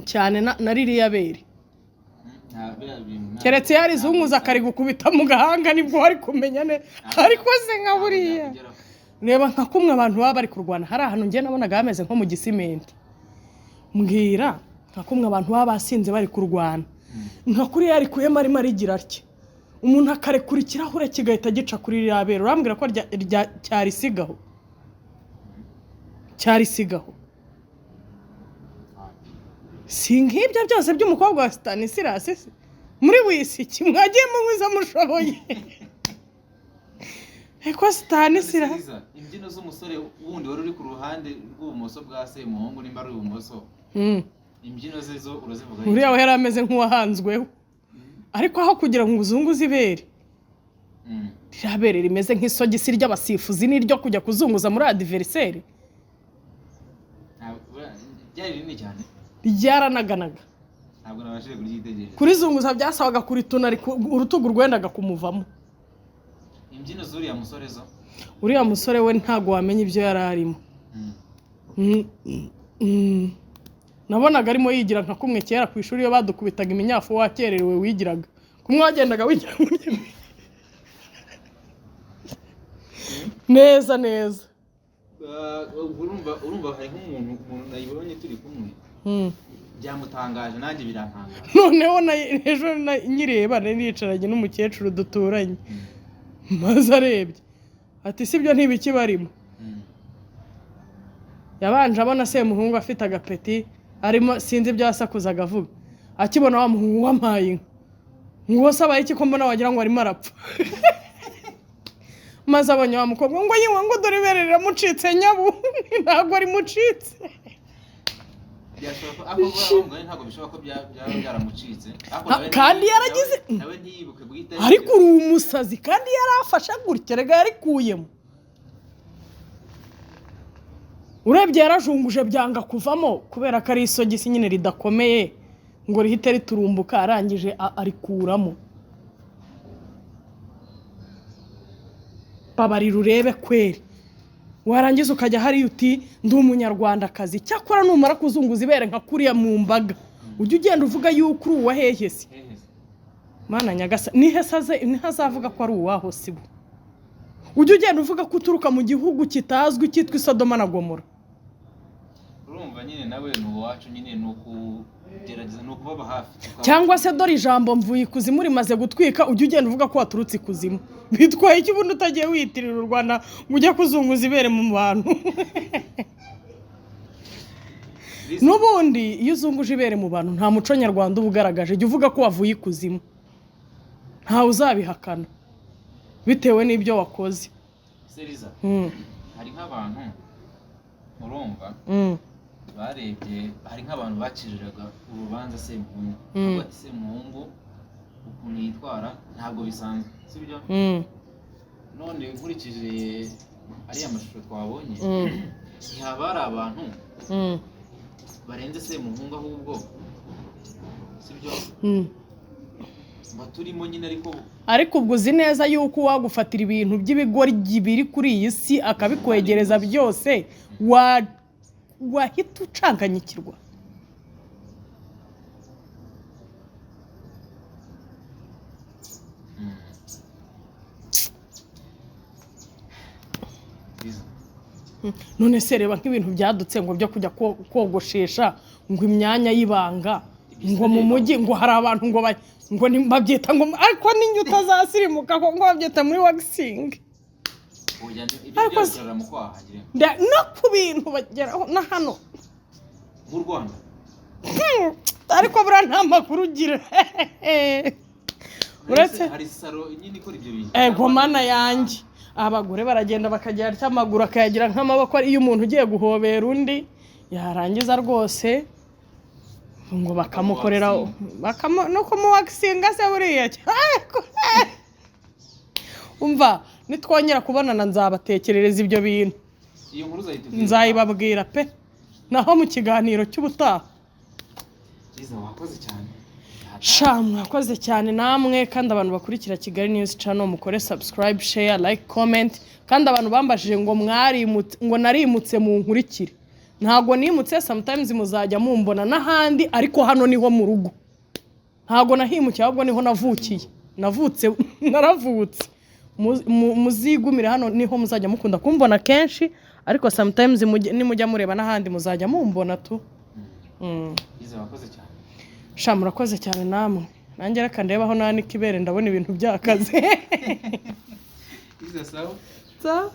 [SPEAKER 1] cyane na ririya bere?
[SPEAKER 2] Nta biriya bintu
[SPEAKER 1] Keretse yarizunguza akarigukubita mu gahanga, nibwo wari kumenya ne. Ariko se nka
[SPEAKER 2] ntabwo
[SPEAKER 1] buriya
[SPEAKER 2] byakugeraho.
[SPEAKER 1] Reba nka kumwe abantu baba bari kurwana, hari ahantu njye nabonaga hameze nko mu gisimenti. Mbwira, nka kumwe abantu baba basinze bari kurwana, nka kuriya yarikuyemo arimo arigira atya, umuntu akarekura ikirahure kigahita gica kuri ririya bere, urambwira ko cyarisigaho? Cyarisigaho? Si nk'ibyo byose by'umukobwa wa Stanislas se? Muri wisiki mwagiye munywiza mushoboye, eko Stanislas.
[SPEAKER 2] Liza, imbyino z'umusore wundi wari uri ku ruhande rw'ibumoso bwa Semuhungu, nimba ari ibumoso, imbyino ze zo urazivuga?
[SPEAKER 1] Uriya we yari ameze nk'uwahanzweho, ariko aho kugira ngo uzunguze ibere, ririya bere rimeze nk'isogisi ry'abasifuzi n'iryo kujya kuzunguza muri adversaire.
[SPEAKER 2] Ryari rinini cyane.
[SPEAKER 1] Ryaranaganaga.
[SPEAKER 2] Ntabwo nabashije kuryitegereza.
[SPEAKER 1] Kurizunguza byasabaga kurituna, ariko urutugu rwendaga kumuvamo.
[SPEAKER 2] Imbyino z'uriya musore zo?
[SPEAKER 1] Uriya musore we ntabwo wamenya ibyo yari arimo. Nabonaga arimo yigira nka kumwe kera ku ishuri iyo badukubitaga iminyafu wakererewe wigiraga kumwe, wagendaga wigira muri neza neza.
[SPEAKER 2] Urumva hari nk'umuntu umuntu nayibonye turi kumwe, byamutangaje, nanjye birantangaje.
[SPEAKER 1] Noneho ejo nyireba nari nicaranye n'umukecuru duturanye, maze arebye ati sibyo ntibikibarimo. Yabanje abona Semuhungu afite agapeti. Arimo sinzi ibyo yasakuzaga avuga, akibona wa muhungu wampaye inka, ngo se abaye iki ko mbona wagira ngo arimo arapfa? Maze abonye wa mukobwa ngo yiwe, ngo dore ibere riramucitse nyabu. Ntabwo rimucitse.
[SPEAKER 2] Byashoboka ko ako wa mugani ntabwo bishoboka ko byaba byaramucitse. Ariko
[SPEAKER 1] Kandi yaragize-
[SPEAKER 2] nawe ntiyibuke guhita.
[SPEAKER 1] Ariko uri umusazi, kandi yarafashe gutya, rega yarikuyemo. Urebye yarajunguje byanga kuvamo, kubera ko ari isogisi nyine ridakomeye ngo rihite riturumbuka. Arangije arikuramo. Babarira urebe kweri. Warangiza ukajya hariya uti ndi umunyarwandakazi. Cyakora numara kuzunguza ibere nka kuriya mu mbaga, ujye ugenda uvuga yuko uri uwa hehe se?
[SPEAKER 2] Hehe se?
[SPEAKER 1] Mana nyagasa, nihe se nihe azavuga ko ari uwaho si bo? Ujye ugenda uvuga ko uturuka mu gihugu kitazwi cyitwa Isodoma na Gomora.
[SPEAKER 2] Urumva nyine nawe ni uwacu nyine, ni ukugerageza, ni ukubaba hafi.
[SPEAKER 1] Cyangwa se dore ijambo mvuye ikuzimu rimaze gutwika, ujye ugenda uvuga ko waturutse ikuzimu. Bitwaye iki ubundi utagiye wiyitirira u Rwanda ngo ujye kuzunguza ibere mu bantu? N'ubundi iyo uzunguje ibere mu bantu nta muco nyarwanda uba ugaragaje. Jya uvuga ko wavuye ikuzimu, ntawe uzabihakana bitewe n'ibyo wakoze.
[SPEAKER 2] Seriza, hari nk'abantu, urumva, barebye, hari nk'abantu baciriraga urubanza Semuhungu, bavuga ati Semuhungu ukuntu yitwara ntabwo bisanzwe, sibyo? None nkurikije ariya mashusho twabonye, ntihaba hari abantu barenze Semuhungu ahubwo, sibyo? Baturimo nyine, ariko
[SPEAKER 1] Ariko ubwo uzi neza yuko uwagufatira ibintu by'ibigoryi biri kuri iyi si akabikwegereza byose, wahita ucanganyikirwa.
[SPEAKER 2] Liza.
[SPEAKER 1] None se reba nk'ibintu byadutse ngo byo kujya kogoshesha ngo imyanya y'ibanga, ngo mu mujyi ngo hari abantu ngo ngo babyita ngo, ariko n'inyo utazasirimuka ngo babyita muri waxing.
[SPEAKER 2] Oya, ibyo
[SPEAKER 1] Ariko
[SPEAKER 2] byakorera mu kwaha ngira ngo.
[SPEAKER 1] No ku bintu bageraho na hano
[SPEAKER 2] Mu Rwanda.
[SPEAKER 1] Ariko buriya nta makuru ugira uretse
[SPEAKER 2] Hari salon nyine ikora ibyo bintu.
[SPEAKER 1] Ego mana yanjye, abagore baragenda bakagira atya amaguru akayagira nk'amaboko iyo umuntu ugiye guhobera undi, yarangiza rwose ngo bakamukorera no kumuwakisinga se buriya. Umva, nitwongera kubonana nzabatekerereza ibyo bintu.
[SPEAKER 2] Iyo nkuru uzahita ubwira.
[SPEAKER 1] Nzayibabwira pe, naho mu kiganiro cy'ubutaha.
[SPEAKER 2] Liza, wakoze cyane.
[SPEAKER 1] Sha, mwakoze cyane namwe. Kandi abantu bakurikira Kigali News Channel, mukore subscribe, share, like, comment. Kandi abantu bambajije ngo mwarimutse, ngo narimutse, mu nkurikire, ntabwo nimutse. Sometimes muzajya mumbona n'ahandi, ariko hano niho mu rugo. Ntabwo nahimukiye, ahubwo niho navukiye, navutse, naravutse. Muzigumire hano, niho muzajya mukunda kumbona kenshi, ariko sometimes nimujya mureba n'ahandi muzajya mumbona tu.
[SPEAKER 2] Liza, wakoze cyane.
[SPEAKER 1] Sha, murakoze cyane namwe. Nanjye reka ndebe aho nanika ibere, ndabona ibintu byakaze.
[SPEAKER 2] Liza, sawa.
[SPEAKER 1] Sawa.